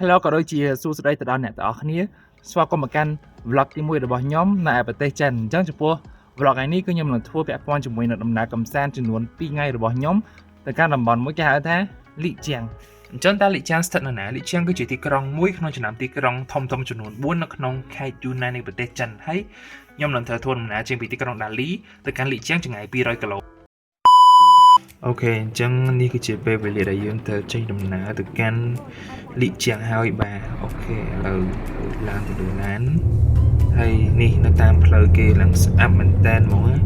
Hello ក៏ដូចជាសួស្តីទៅដល់អ្នកទាំងអស់គ្នាស្វាគមន៍មកកាន់ vlog ទី1របស់ខ្ញុំនៅឯប្រទេសចិនអញ្ចឹងចំពោះ vlog ថ្ងៃនេះគឺខ្ញុំនឹងធ្វើពាក់ព័ន្ធជាមួយនឹងដំណើរកម្សាន្តចំនួន2ថ្ងៃរបស់ខ្ញុំទៅកាន់តំបន់មួយគេហៅថាលីជាងអញ្ចឹងតើលីជាងស្ថិតនៅណាលីជាងគឺជាទីក្រុងមួយក្នុងចំណោមទីក្រុងធំៗចំនួន4នៅក្នុងខេត្តយូណាននៃប្រទេសចិនហើយខ្ញុំនឹងត្រូវធ្វើដំណើរចេញពីទីក្រុងដាលីទៅកាន់លីជាងចម្ងាយ200គីឡូ OK អញ្ចឹងនេះគឺជាពេលវេលាដែលយើងត្រូវចេញដំណើរទៅកាន់លីជាងហើយបាទ OK ឥឡូវឡើងទៅលើឡានហើយនេះនៅតាមផ្លូវគេឡើងស្អាប់មែនតែនហ្មងណា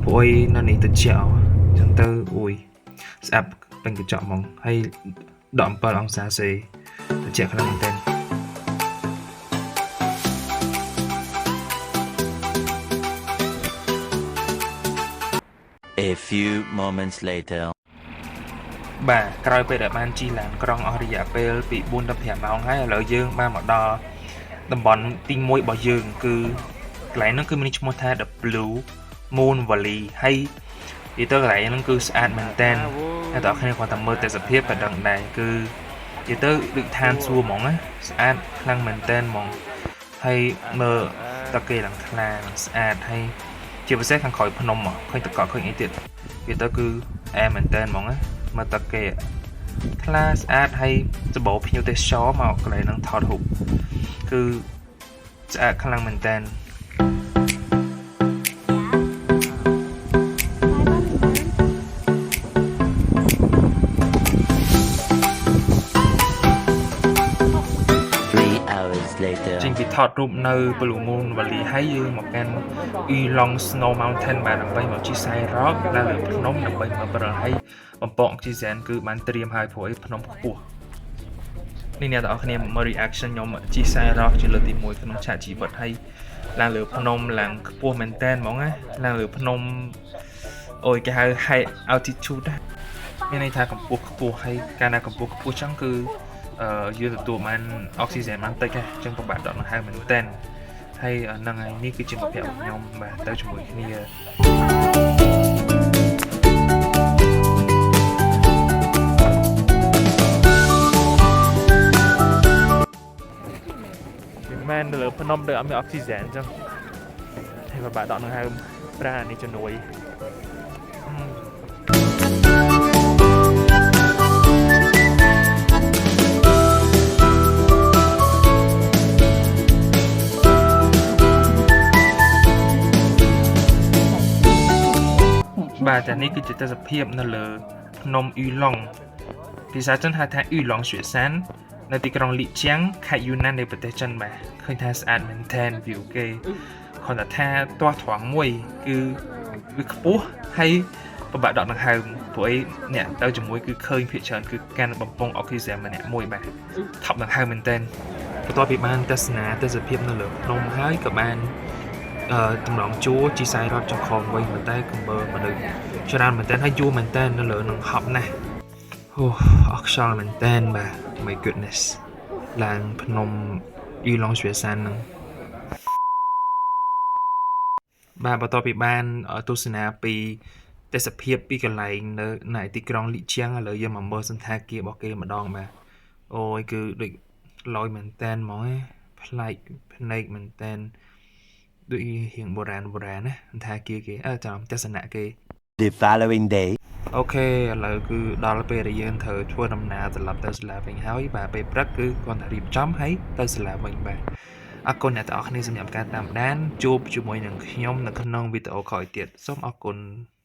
ព្រោះអីនៅនេះត្រជាក់អញ្ចឹងទៅអូយស្អាប់ពេញកញ្ចក់ហ្មងហើយ17អង្សាសេត្រជាក់ខ្លាំងមែនតែន A few moments later. បាទក្រោយពេលដែលបានជិះឡានក្រុងអស់រយៈពេលពី4ដល់5ម៉ោងហើយឥឡូវយើងបានមកដល់តំបន់ទី1របស់យើងគឺកន្លែងហ្នឹងគឺមានឈ្មោះថា The Blue Moon Valley ហើយនិយាយទៅកន្លែងហ្នឹងគឺស្អាតមែនតើអ្នកទាំងអស់គ្នាគ្រាន់តែមើលទេសភាពក៏ដឹងដែរគឺនិយាយទៅដូចឋានសួគ៌ហ្មងណាស្អាតខ្លាំងមែនតើហ្មងហើយមើលតគេឡើងថ្លាឡើងស្អាតហើយជាពិសេសខាងក្រោយភ្នំឃើញតកក់ឃើញអីទៀតនិយាយទៅគឺអែមែនតើហ្មងណាមើលតគេថ្លាស្អាតហើយសម្បូរភ្ញៀវទេសចរមកកន្លែងហ្នឹងថតរូបគឺស្អាតខ្លាំងមែនតើ 3 hours later. ចេញពីថតរូបនៅ Blue Moon Valley ហើយយើងមកកាន់ Yulong Snow Mountain បាទដើម្បីមកជិះខ្សែរ៉កឡើងលើភ្នំដើម្បីមកប្រហើយបំពង់អុកស៊ីហ្សែនគឺបានត្រៀមហើយព្រោះអីភ្នំខ្ពស់នេះអ្នកទាំងអស់គ្នាមក reaction ខ្ញុំជិះខ្សែរ៉កជាលើកទី1ក្នុងឆាកជីវិតហើយឡើងលើភ្នំឡើងខ្ពស់មែនតែនហ្មងណាឡើងលើភ្នំអូយគេហៅ high altitude ណាមានន័យថាកម្ពស់ខ្ពស់ហើយកាលណាកម្ពស់ខ្ពស់ចឹងគឺ អឺយើងទទួលបានអុកស៊ីហ្សែនបានតិចហ៎អញ្ចឹងពិបាកដកដង្ហើមមែនតើហើយហ្នឹងហើយនេះគឺជាមិត្តភក្តិរបស់ខ្ញុំបាទទៅជាមួយគ្នា មែននៅលើភ្នំដូចអត់មានអុកស៊ីហ្សែនអញ្ចឹងហើយពិបាកដកដង្ហើមប្រានេះជំនួយ បាទតែនេះគឺជាទេសភាពនៅលើភ្នំអ៊ូឡុងភាសាចិនហៅថាអ៊ូឡុង雪山នៅទីក្រុងលីជាងខេត្តយូណាននៃប្រទេសចិនបាទឃើញថាស្អាតមែនទែន view គេគ្រាន់តែថាទាស់ត្រង់មួយគឺវាខ្ពស់ហើយពិបាកដកដង្ហើមព្រោះអីអ្នកទៅជាមួយគឺឃើញភាគច្រើនគឺកាន់បំពង់អុកស៊ីហ្សែនម្នាក់មួយបាទថប់ដង្ហើមមែនទែនបន្ទាប់ពីបានទស្សនាទេសភាពនៅលើភ្នំហើយក៏បាន អឺតម្រង់ជួរជីសាយរត់ចុះក្រោមវិញប៉ុន្តែកំបើមនុស្សច្រើនមែនតើហើយយូរមែនតើនៅលើនឹងហប់ណាស់អូអស់ខ្យល់មែនតើបាទ My goodness ឡើងភ្នំយូឡុងជ្វាសានហ្នឹងបាទបន្ទាប់ពីបានទស្សនាពីទេសភាពពីកន្លែងនៅនៅទីក្រុងលីជាងឥឡូវយើងមកមើលសន្តាគាររបស់គេម្ដងបាទអូយគឺដូចឡយមែនតែនហ្មងប្លែកភ្នែកមែនតែន ដូចរៀងបុរាណបុរាណណាសន្តាគារគេអើចាំទស្សនៈគេ The following day. OK ឥឡូវគឺដល់ពេលដែលយើងត្រូវធ្វើដំណើរត្រឡប់ទៅសាលាវិញហើយបាទពេលព្រឹកគឺគ្រាន់តែរៀបចំហើយទៅសាលាវិញបាទអរគុណអ្នកទាំងអស់គ្នាសម្រាប់ការតាមដានជួបជាមួយនឹងខ្ញុំនៅក្នុងវីដេអូក្រោយទៀតសូមអរគុណ។